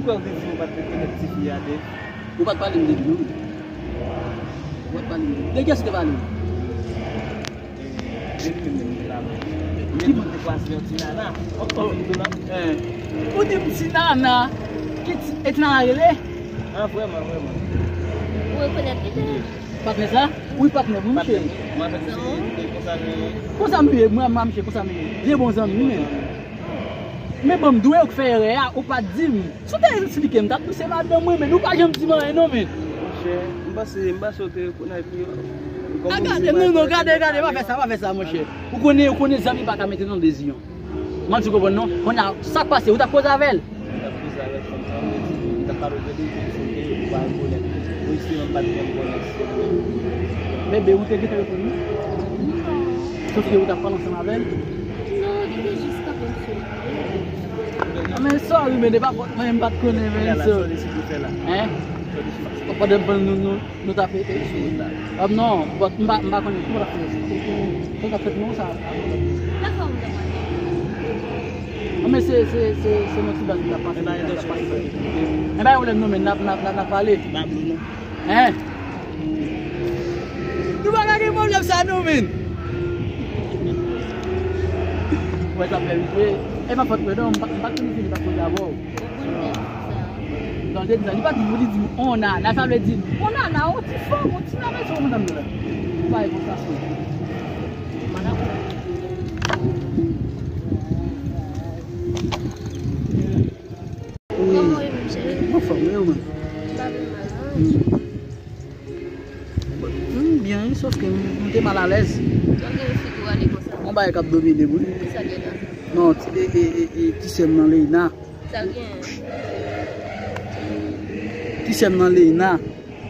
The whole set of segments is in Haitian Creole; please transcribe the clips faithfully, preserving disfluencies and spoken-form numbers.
Ou di ou pa t rekonèt tifi a, Dave? Ou pa t pale m de li, non? Ou pa t pale m de li. De kiyès ou te pale m? Ki moun te kwase yon ti nana? Oh, oh. Eh. Ou di m ti nana? Ki ti, e ti nana rele? Ah, vrèman, vrèman. Ou rekonèt li, Dave? Patnè sa? Wi, patnè, wi, mouche. Patnè, mwen avèk misye, konsa nou ye. Konsa nou ye, mwen, mwen, mouche, konsa nou ye. Byen bon zanmi, wi, men. Men bon, m dwe ou k fè erè a, ou pa t di m. Si w te eksplike m, t ap di se madanm mwen, men ou pa janm di m anyen non, men. Monchè, m panse, m panse w te rekonèt li. A gade, non, non, gade, gade, pa fè sa, pa fè sa, monchè. Ou konnen, ou konnen zanmi pa ka mete nan dezi an. Mwen di konprann non. Kounye a, sa k pase, ou t ap koze avè l? M t ap koze avèk fanm sa, m te di, m t ap pale de li, li di m se te ou pa rekonèt. Wi, si mwen pa t menm konnen se mwen. Bebe, ou te gentan rekonèt? Sòf ke ou t ap pale ansanm avè l? Non, li te jis kanpe m sou. Ah, men sorry, men de pa fòt mwen, m pa t konnen, men so. Hein? Pandan m pran nou, nou, nou t ap, eh, sou wout la. Ah, non, but m pa, m pa konnen kòman w t ap fè sa. Kòman w t ap fè non sa? Ah, men se, se, se, se yon ti baz ki t ap pase. E pa yon pwoblèm non, men n ap, n ap, n ap, n ap pale. Hein? Nou pa ka gen pwoblèm sa non, men. Wè sa fè m jwe. E pa fòt mwen non, m pa, m pa t vini pa koze avè w. Donk, li di sa, li pa di, li di, on nana, sa vle di, on nana, on ti fanm, on ti nana, se yon madanm la. Ou pa e konsa, se. Kòman w ye, mon cheri? Anfòm, wi, ou menm? M pa pi mal, non. Hmm, byen, wi, sòf ke m, m te malalèz. Sa w gen yon figi w ale konsa? Yon bagay k ap domine m, wi. Kisa l ye la? Non, ti, e, e, e, e, ti sè m nan Leina. Sa l gen? Ti sè m nan Leina.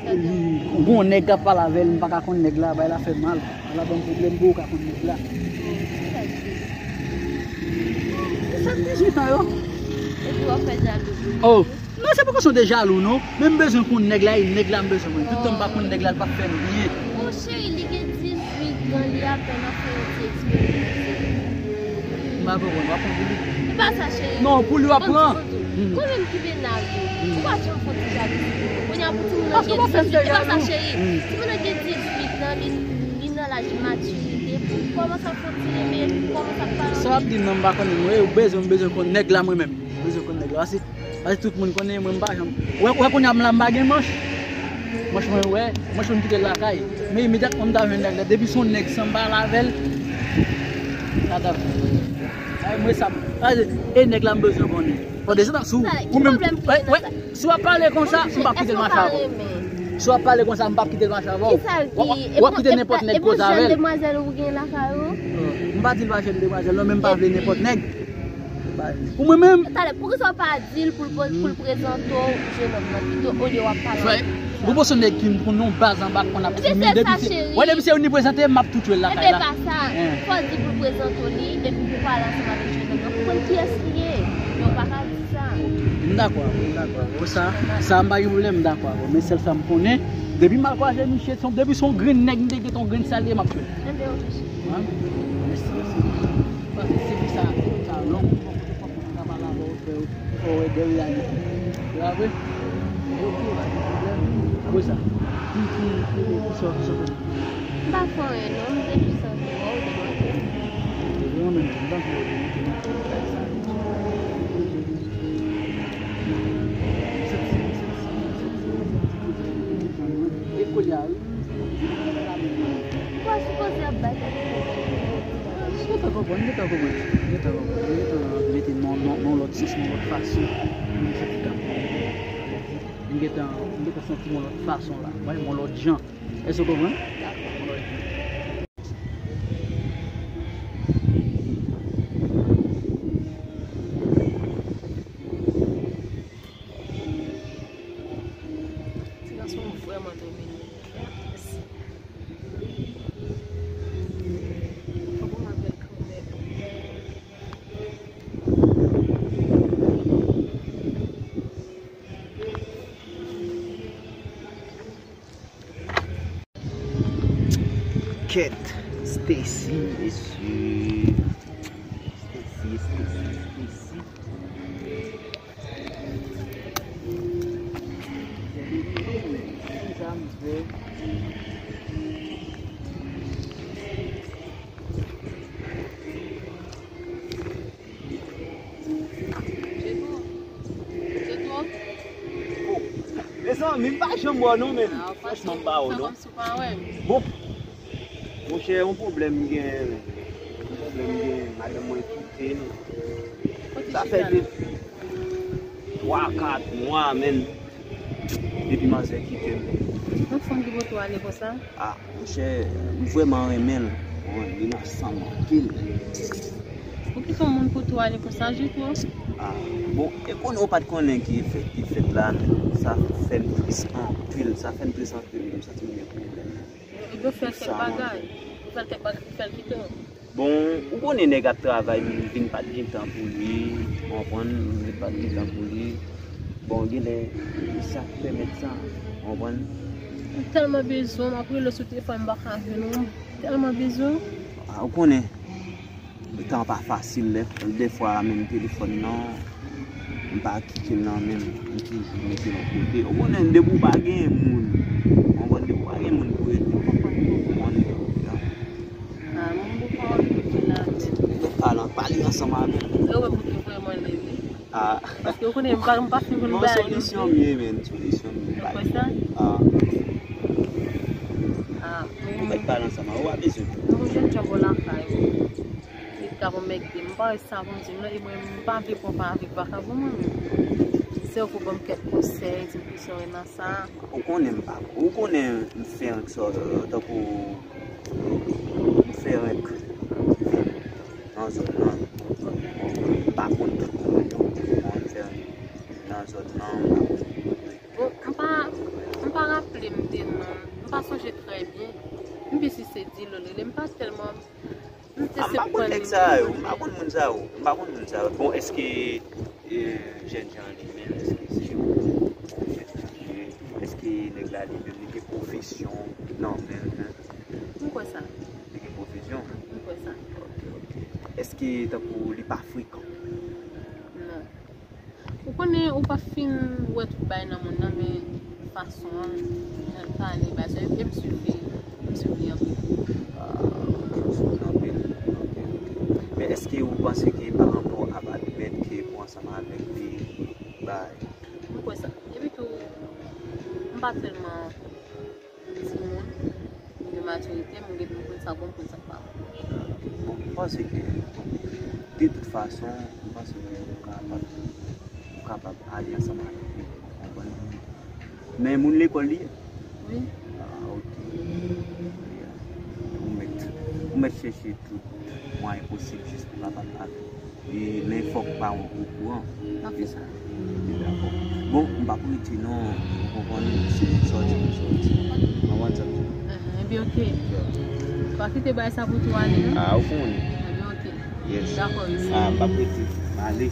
Li, gon nèg k ap pale avè l, m pa ka konn nèg la, bagay la fè m mal. Ala ban m pwoblèm pou ou ka konn nèg la. Sa k dizuit an yo? Epi w ap fè jalou pou li. Oh, non, se pa kesyon de jalou, non. Men m bezwen konn nèg la, e nèg la m bezwen konn. Toutan m pa konn nèg la, l p ap fè m byen. Mon cheri, li gen dizuit an, li apèn ap fè yon ti eksperyans. M pa konprann, w ap pran pou li? Li pa sa, cheri. Non, pou li w ap pran. Ban m di w, ban m di w. Hmm. Ou menm ki vle nage. Hmm. Ou pa janm fè yon ti jalouzi pou mwen. Kounye a pou timoun nan gen dizuit, e pa sa, cheri. Hmm. Timoun nan gen dizuit an, li, li nan laj matirite pou l kòmanse ap fè yon ti renmen, pou l kòmanse ap pale. Sa w ap di non, m pa konnen, mwen, ou bezwen, m bezwen konn nèg la mwen menm. M bezwen konn nèg la. Paske, paske tout moun konnen mwen, m pa janm. Wè, wè kounye a m la, m pa gen manch. Manch mwen, wè, manch mwen kite l lakay. Men imedyatman m ta jwenn nèg la, depi se yon nèg san m pale avè l, sa t ap. Ay, mwen sa, e nèg la m bezwen konnen. Pandan se tan, si w, ou menm, wè, wè, si w ap pale konsa, m p ap kite l mache avè w. Si w ap pale konsa, m p ap kite l mache avè w. W ap, w ap kite nenpòt nèg koze avè l. Demwazèl ou gen lakay ou? M pa di l pa jèn demwazèl, non, men m pa vle nenpòt nèg. Pou mwen menm. Talè, poukisa w pa di l pou l, pou l prezante w pou jennonm nan pito, olye w ap pale anpil? Gwo pòsyon nèg ki konn yon baz anba konn ap timi depi se, wè, depi se youn li prezante, m ap tou tchwe l lakay la. Ebyen pa sa. Fò w di pou l prezante w li, epi pou w pale ansanm avèk jennonm nan, pou konn kiyès li ye. Men w pa ka di sa. M dakò avè w, m dakò avè w. Sa, sa m pa gen pwoblèm, m dakò avè w. Men sèl sa m konnen, depi m al kwaze misye, se yon, depi se yon grenn nèg, m te gen yon grenn salye, m ap tchwe l. Ebyen, oke. Mèsi, mèsi. Paske se pou sa, sa long. Mwen ka pale avè w, frè, pou fè w wè de reyalite. Se pa vre? Ok, pa gen pwoblèm. Apre sa, ki, ki, ki, ki sòti, sòti? M pa fè anyen, non. M te jis anvi wè w, demwazèl. Te vle anmenm di m, m pa fè w di m, m te nan kay sa. E kounye a, wi. Ou pa sipoze ap bay tèt ou pwoblèm. M gentan konprann, m gentan konprann. M gentan konprann. M gentan mete nan, nan, nan lòt sans, nan lòt fason. M santi m ap, m gentan, m gentan santi m yon lòt fason la. Mwen, yon lòt jan. Èske w konprann? Yon lòt jan. Ti gason an vrèman domine. Fòk mwen apèl kanmenm. Kèt, Stacy, mesye. Stacy, Stacy, Stacy. Non, men m pa janm wè w non, men franchman, m pa wè w non. Bon, monchè, yon pwoblèm m gen, yon pwoblèm m gen, madanm mwen kite m. Sa fè depi twa, kat mwa, men depi manzè kite m. Yon fanm ki pote w ale konsa? Ah, monchè, m vrèman renmen l. Bon, li nan san m anpil. Poukisa yon moun pote w ale konsa, Jetro? Ah, bon, e konnen ou pa t konnen ki fèt, ki fèt la, men sa fè m tris anpil, sa fè m tris anpil, m santi m gen pwoblèm. Ebyen, ou fè l kèk bagay. Ou fè l kèk bagay pou fè l kite w. Bon, ou konnen nèg ap travay, vin pa t gen tan pou li, ou konprann, vin pa t gen tan pou li. Bon, genlè, e sa k pèmèt sa, ou konprann. M tèlman bezwen w, m ap rele w sou telefòn, m pa ka jwenn ou. M tèlman bezwen w. Ah, ou konnen, tan pa fasil, lè, dèfwa menm telefòn nan, m pa kite l nan men m, m toujou mete l yon kote. Ou konnen, depi w pa gen moun, ou konprann, depi w pa gen moun pou rele, ou konprann, ou konprann. Ah, moun pou pa wè kote la. Mèt pale, pale ansanm avè m. E ou menm pou te vrèman leve. Ah. Paske ou konnen, m pa, m pa fin konn bagay yo. Solisyon m ye, men, solisyon m ye. Ou kwè sa? Ah. Ah, men. Ou mèt pale ansanm avè m, ou pa bezwen. Yon jèn jan bò lakay ou. Li ka konmèt de. M pa wè sa pou m di m nan, e mwen, m pa vle pran pa avèk vakabon mwen menm. Se ou pou ban m kèk konsèy, di m ki sa w wè nan sa. Ou konnen m pa, ou konnen m fè anksò, tankou m fè rèk nan zòn nan. M pa konn tout moun yo, m fè nan zòn nan, m pa konn tout moun yo. Bon, m pa, m pa raple m de non. M pa sonje trè byen. M pi si se Dilo l rele. M pa tèlman, m te se konn nèg sa yo. M pa konn moun sa yo. M pa konn moun sa yo. Bon, èske, e, jèn jan li menm, èske se yon jèn jan li ye? Èske nèg la li menm li gen pwofesyon nan men l? M kwè sa. Li gen pwofesyon? M kwè sa. Ok, ok. Èske tankou li pa frekan? Non. Ou konnen ou pa fin wè tout bagay nan mond nan, men fason an, jan l pale, bagay sa yo, e m swiv li, m swiv li anpil. Ah, m swiv li anpil. Ok, ok. Men èske ou panse ke pa rapò ap admèt ke ou ansanm avèk li, bagay? M kwè sa. Epi tou, m pa tèlman timoun, m gen matirite, m gen, m konn sa k bon, m konn sa k pa bon. Bon, m panse ke, de tout fason, m panse ke ou kapab, ou kapab ale ansanm avèk li, ou konprann? Men moun lekòl li ye? Wi. Ah, ok. Yeah. Ou mèt, ou mèt chèche tout mwayen posib jis pou kapab ale. E, men fòk paran okouran de sa. Dakò. Bon, m p ap rete non, ou konprann, se sòti pou sòti. Ou konprann sa m di? Enhen, ebyen, ok. Pa kite bagay sa pou tou ale, non? Ah, ou konnen. Ebyen, ok. Yes. Dakò, mesye. Ah, m p ap rete. M ale.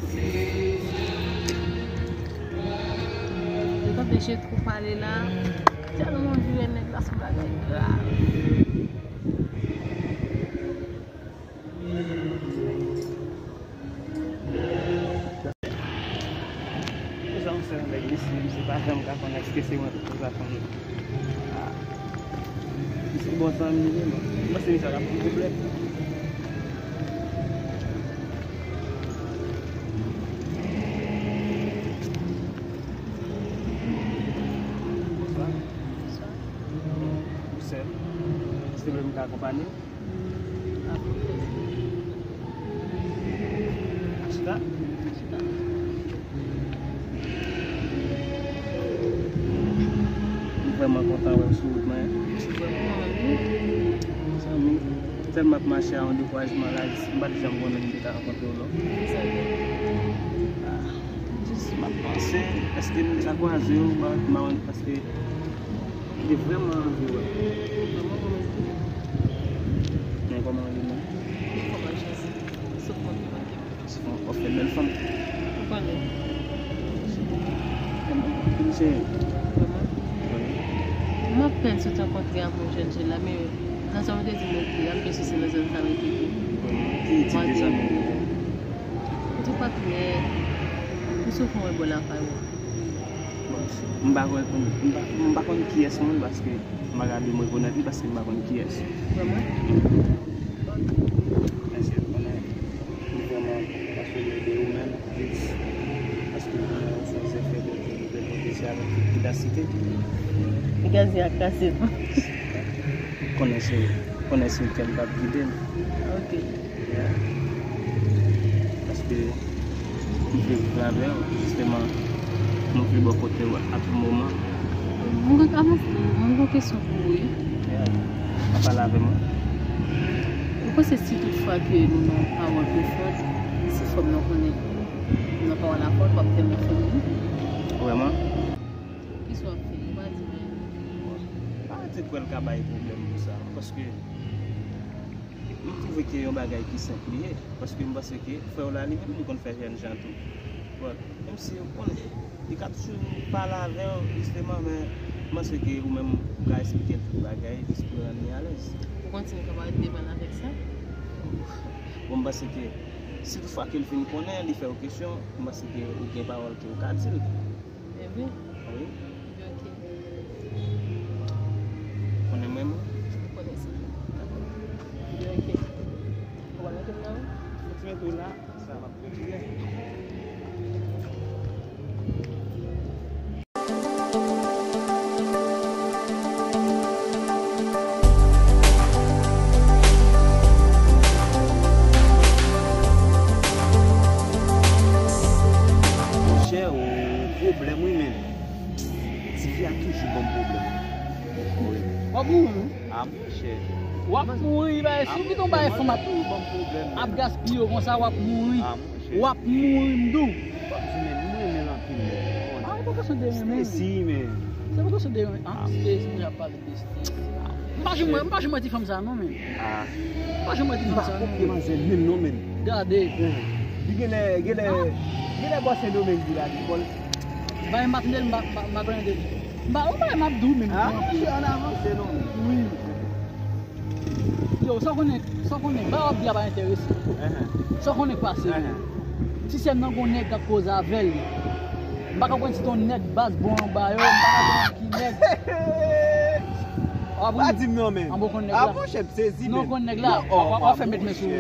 Yo t ap deje twò pale la. Tèlman vire nèg la sou bagay grav. Pou sa yon sèl nèg isi, misye pa janm ka konn èske se mwen pou sa fanm nan. Ah. Misye bon zanmi li, non. Mwen se misye k ap pou pwoblèm. Bonswa. Bonswa. Ou sèl? Silvouplè, m ka akonpanye w? Chita. M vrèman kontan wè w sou wout mwen. Zanmi, tèlman ap mache a yon dekourajman la, m pa t janm konnen m te ka rankontre w non. Ah, jis m ap panse, èske m te ka kwaze w, m pa, m pa, paske m te vrèman anvi wè w. Men kòman w ye menm? Kòman w ye? Souf mwen ki manke m. Souf mwen, w ap fè bèl fanm. Ou konnen. Kòman? Kòman? Ou konnen. M ap penn sot rankontre ak yon jèn fi la, men nan zòn ou te di m rete a, m te sou se nan zòn sa rete tou. Ki tip de zanmi ou ye? Tout patnè, m soufri wè bò lakay ou. Bon, m pa kwè konn, m pa, m pa konn kiyès moun paske m pa ka di m rekonèt li paske m pa konn kiyès. Vrèman? Mèsi, ou konnen, m vrèman pasyone de ou menm, Blitz, paske ou konnen ou se yon zèfè de, de, de pwofesè avèk tout Gasite. Gazi a kase. Konnen se, konnen se kè m k ap gide m. Ok. Yeah. Paske m vle viv avè w, jisteman, m vle bò kote w a tout moman. Mwen gen, avan, mwen gen yon kesyon pou ou, wi. Yeah. Pa pale avè mwen. Ou panse si tout fwa ke nou nan yon pawòl konfòt, si fanm nan konnen nou nan pawòl la fòt, w ap fè mwen fanm li? Vrèman? Kisa w ap fè? Ou pa di mwen. Bon, pa di kwè l ka bay pwoblèm pou sa, paske m twouve ke yon bagay ki senp li ye, paske m panse ke frè w la li menm li konn fè jèn jan tou. Bon, menm si ou konnen, li ka toujou pale avè w, jisteman, men m panse ke ou menm ou ka esplike l tout bagay, jis pou l rann li alèz. Ou kontinye ka pale devan l avèk sa? Bon, m panse ke si tout fwa ke l fin konnen, li fè w kesyon, m panse ke ou gen pawòl ke ou ka di l. Ebyen. Wi. Ebyen, ok. Konnen mwen menm? Ou konnen sa. Dakò. Ebyen, ok. Ou pa mete m nan? Ou ti mete w la, sa m ap retire. Monchè, ou pwoblèm wi, menn. Tifi a toujou ban m pwoblèm. W ap mouri, wi. A, monchè. W ap mouri, bagay, si w kite yon bagay fanm ap, ap gaspiye w konsa, w ap mouri. A, monchè. W ap mouri, m di w. W ap di, men, m renmen l anpil, men. A, ou pa kesyon de renmen. Stacy, men. Se pa kesyon de renmen. A, Stacy, nou ap pale de Stacy. M pa janm wè, m pa janm wè ti fanm sa, non, men. A. M pa janm wè ti fanm sa, non. M pa konprann manzè menm, non, men. Gade. Li genlè, genlè, genlè bò Sendomeng li la, li kòl. Bay Martinelle, m pa, m pa, m pa konnen de li. M pa, ou pa wè m ap di w menm. A, monchè, ann avanse, non, men. Wi. Yo, sa w konnen, sa w konnen, bagay w ap di a pa enterese. Sa w konnen k pase. Ti sè m nan gon nèg k ap koze avè l. M pa ka konn si t on nèg baz bon anba yo, m pa ka konn ki nèg. W ap ri? Pa di m non, men. An bon konn nèg la. A, monchè, m sezi, men. Non, konn nèg la. W ap, w ap fè met men sou ou.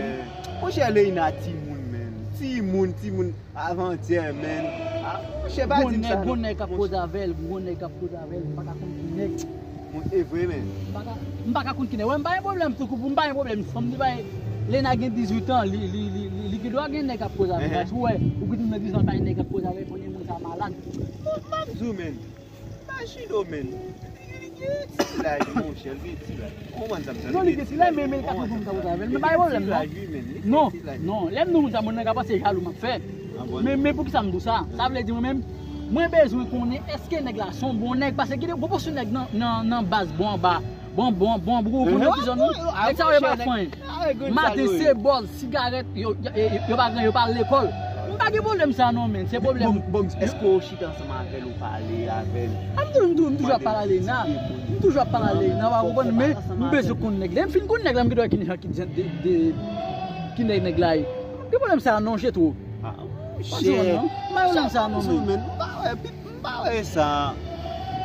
Monchè, Leina timoun, men. Timoun, timoun. Avantyè, men. A, monchè, pa di m sa, non. Gon nèg, gon nèg k ap koze avè l, gon nèg k ap koze avè l, m pa ka konn ki nèg. Bon, e vre, men. M pa ka, m pa ka konn ki nèg. Wè, m pa gen pwoblèm tou, pou m pa gen pwoblèm. Fanm li bay, Lena gen dizuit an, li, li, li, li, li gen dwa gen nèg k ap koze avè l. Paske ou wè, ou gen dizuit an, bay nèg k ap koze avè l, konnen moun sa malad. Bon, m ap di w, men. Imajine w, men. Li gen ti laj, monchè, li gen ti laj. Ou konprann sa m di la? Non, li gen ti laj, men, men li ka toujou konn sa pou sa avè l. Men pa gen pwoblèm, non. Non, non, lè m di w moun sa, moun nan ka panse jalou m ap fè. Men, men poukisa m di w sa? Sa vle di mwen menm, mwen bezwen konnen èske nèg la se yon bon nèg, paske gen de pwopòsyon nèg nan, nan, nan baz bon anba, bon, bon, bon, bon, ou konnen ki zòn wi. Nèg sa yo pa fanyen. Maten se bòz, sigarèt, yo, yo, yo, yo pa gen, yo pa al lekòl. M pa gen pwoblèm sa non, men, se pwoblèm. Bon, bon, èske w chita ansanm avè l, ou pale avè l? A, m tou, m tou, m toujou ap pale a Lena. M toujou ap pale a Lena, w a konprann, men m bezwen konn nèg la. Lè m fin konn nèg la, m gen dwa ki, ki, de, de, ki nèg nèg la ye. M gen pwoblèm sa non, Jetro. A, monchè. M pa gen pwoblèm sa non, men. M pa wè, m pa wè sa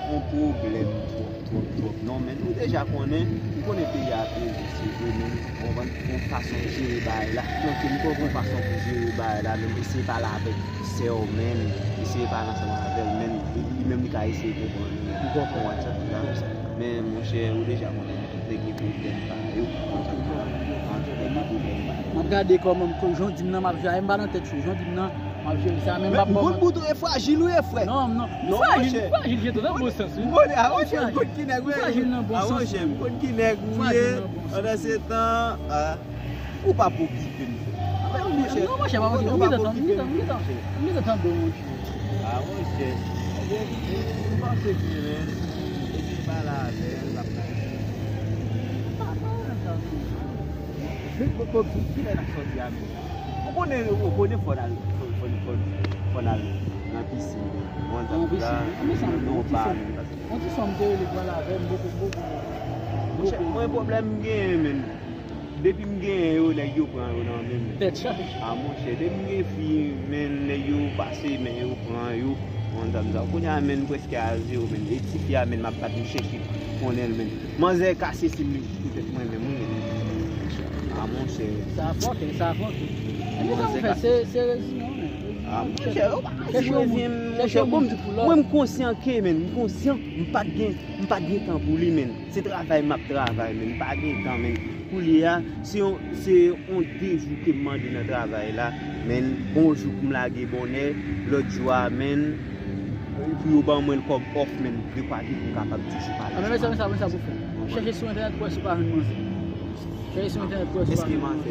yon pwoblèm twòp, twòp, twòp. Non, men nou deja konnen, nou konnen peyi a peze, se vre, men nou konprann yon fason pou jere bagay la. Donk, nou konprann yon fason pou jere bagay la, men eseye pale avèk sè w, men eseye pale ansanm avè l, men li, li menm li ka eseye konprann ou. Li konprann WhatsApp la. Men, monchè, ou deja konnen, tout nèg gen pwoblèm pa yo. Tout nèg gen pwoblèm pa yo. M ap gade kòman, jan w di m nan, m ap jere, m pa nan tèt cho, jan w di m nan, m ap jere sa, men m p ap ba w manti. M konn bout ou e frajil ou ye, frè. Non, non. M frajil, m frajil, Jetro, nan bon sans, wi. M konnen, a, monchè, m konn ki nèg ou ye. M frajil nan bon sans. A, monchè, m konn ki nèg ou ye. Pandan se tan, a, ou p ap okipe m. Non, monchè, pa okipe m. M gentan, m gentan, m gentan, m gentan tande w, monchè. A, monchè. Ebyen, m panse ke, men, epi pale avè l, l ap bay. Pa, pa wè sa. Men, bon, bon, ki lè n ap sòti a, men? Ou konnen, ou konnen fò n al, fò, fò, fò, fò n al nan pisin. Nan pisin. Nan yon pa. Yon ti sòm te rele pran l avè m, boko, boko, boko. Monchè, mwen pwoblèm m genyen, men. Depi m genyen yo, nèg yo pran yo nan men m. Tèt chaje. A, monchè, depi m gen fi, men, nèg yo pase, men yo pran yo. Konn sa m di w. Kounye a, men, m prèske a zewo, men. E tifi a, men, m ap bat, m chèche konnen l, men. Manzè kase sim li poutèt mwen menm, wi, men. A, monchè. Sa fòkè, sa fòkè. Ebyen, sa w fè, se, se reziyen w, men. Ah, monchè, yo pa ka di mwen vyen, monchè. Bon, mwen, m konsyan ke, men, m konsyan, m pa t gen, m pa t gen tan pou li, men. Se travay m ap travay, men, m pa gen tan, men. Koulye a, se yon, se yon de jou ke m mande nan travay la, men, gon jou pou m lage bonè, lòt jou a, men, pou yo ban mwen l kòm off, men, de kwa ki pou m kapab toujou pale. Ah, men, men sa, men sa, men sa pou fè. Chèche sou entènèt pou wè si w pa jwenn manzè. Chèche sou entènèt pou wè si w pa jwenn manzè.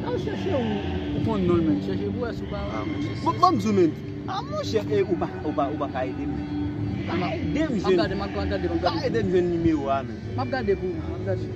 Al chèche ou, ou konn non l, men. Chèche pou wè si w pa jwenn manzè. Bon, bon, m di w, men. Ah, monchè, e, ou pa, ou pa, ou pa ka ede m, men. Pa ede m jwenn. M ap gade, m ap gade, m ap gade. Pa ede m jwenn nimewo a, men. M ap gade pou ou, m ap gade.